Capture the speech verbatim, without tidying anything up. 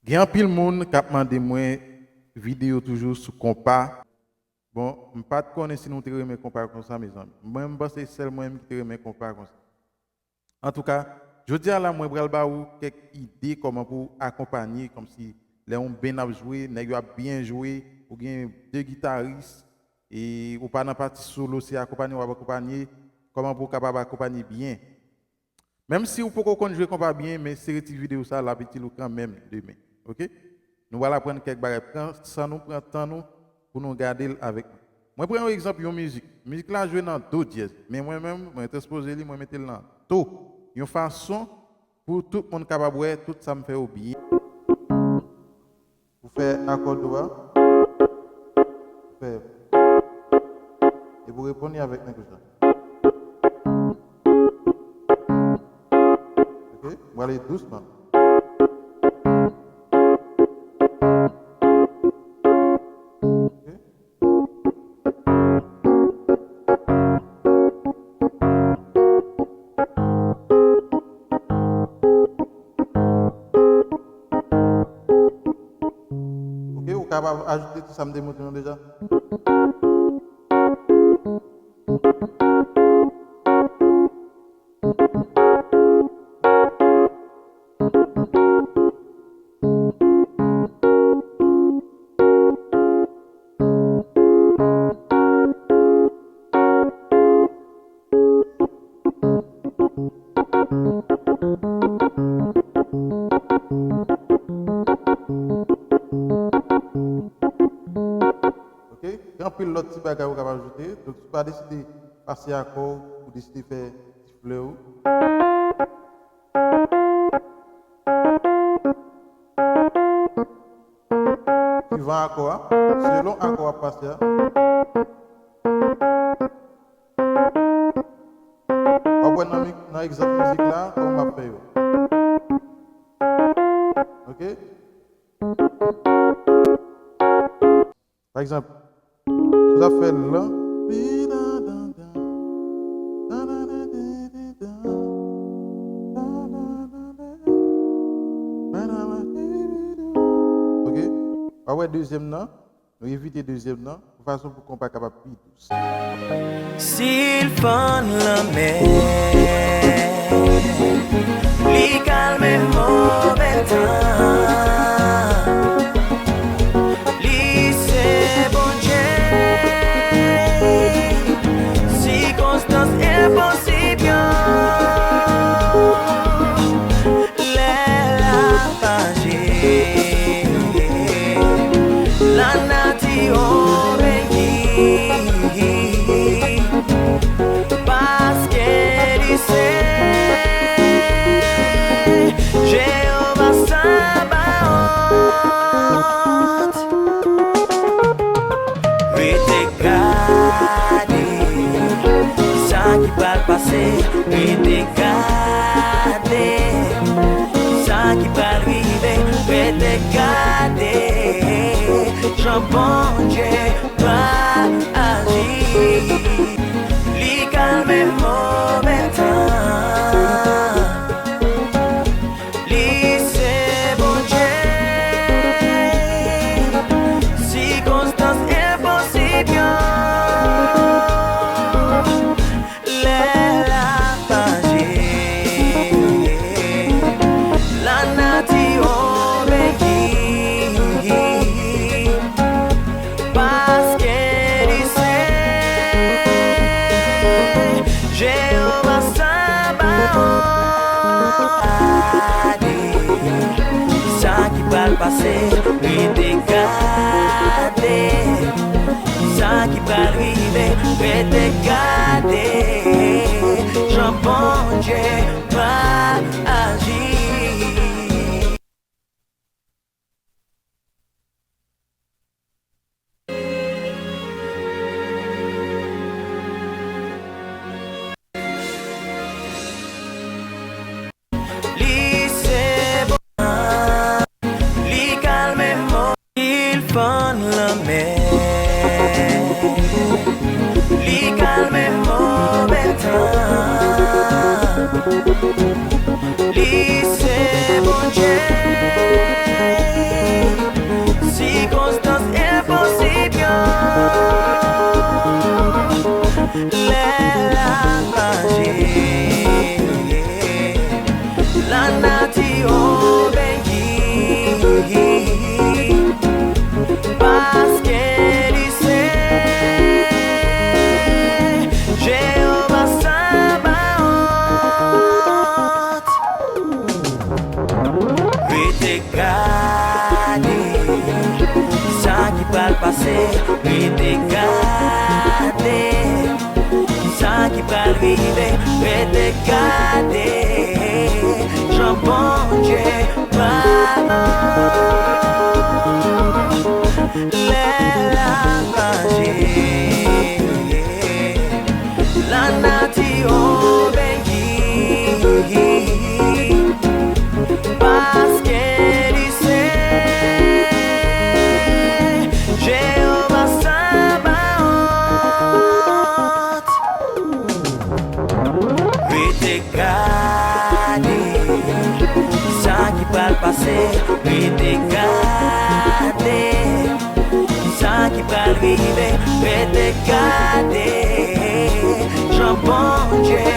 Gen anpil moun k ap mande mwen videyo toujou sou konpa. Bon, m pa t konnen si nou te renmen konpa konsa, mezanmi. Mwen, m panse sèl mwen menm ki te renmen konpa konsa. Antouka, jodi a la, mwen pral ba ou kèk ide kòman pou w akonpanye, kòmsi lè yon band ap jwe, nèg yo ap byen jwe, ou gen de gitaris, e ou pa nan pati solo, se akonpanye w ap akonpanye, kòman pou w kapab akonpanye byen. Menm si ou poko konn jwe konpa byen, men sere ti videyo sa l ap itil ou kanmenm demen. Oke? Nou pral aprann kèk bagay. Pran san nou, pran tan nou pou nou gade l avèk mwen. Mwen pran yon egzanp yon mizik. Mizik la jwe nan do dyèz, men mwen menm, mwen transpoze li, mwen mete l nan do. Yon fason pou tout moun kapab wè tout sa m fè yo byen. Ou fè akò do a. Ou fè. Epi ou reponn li avèk men konsa. Oke? Ou ale dousman. Oke? Oke, ou kapab ajoute tout sa m te montre nou deja. Oke, gen anpil lòt ti bagay ou kapab ajoute. Donk, si w pa deside pase akò, ou deside fè ti flè ou. Suivan akò a, selon akò w ap pase a. W ap wè nan mi-, nan egzanp mizik la, kòman m ap fè yo. Oke? Pa egzanp, si w ta fè l lan, oke, w ap wè dezyèm nan, nou evite dezyèm nan, yon fason pou konpa kapab pi dous. Si l fann lanmè, li kalme move tan. Li se Bondye, sikonstans enposib yo. Lè l ap aji, lanati obeyi, paske li se Jewova Sabaot. Rete gade sa ki pral pase, rete gade sa ki pral rive, rete gade jan Bondye pral aji. Li kalme move tan. Li se Bondye, sikonstans enposib yo. Lè l ap aji, lanati obeyi, paske li se Jewova Sabaot. Gade sa ki pral pase, rete gade sa ki pral rive, rete gade jan Bondye pral aji. Li se Bondye, li kalme move, li fann lanmè, li kalme move tan. Li se Bondye. pral pase, rete gade. Sa ki pral rive, rete gade. Jan Bondye pral lè l ap aji. Lanati obeyi, paske li se Jewova Sabaot. Rete gade sa ki pral pase, rete gade sa ki pral rive, rete gade. Jan Bondye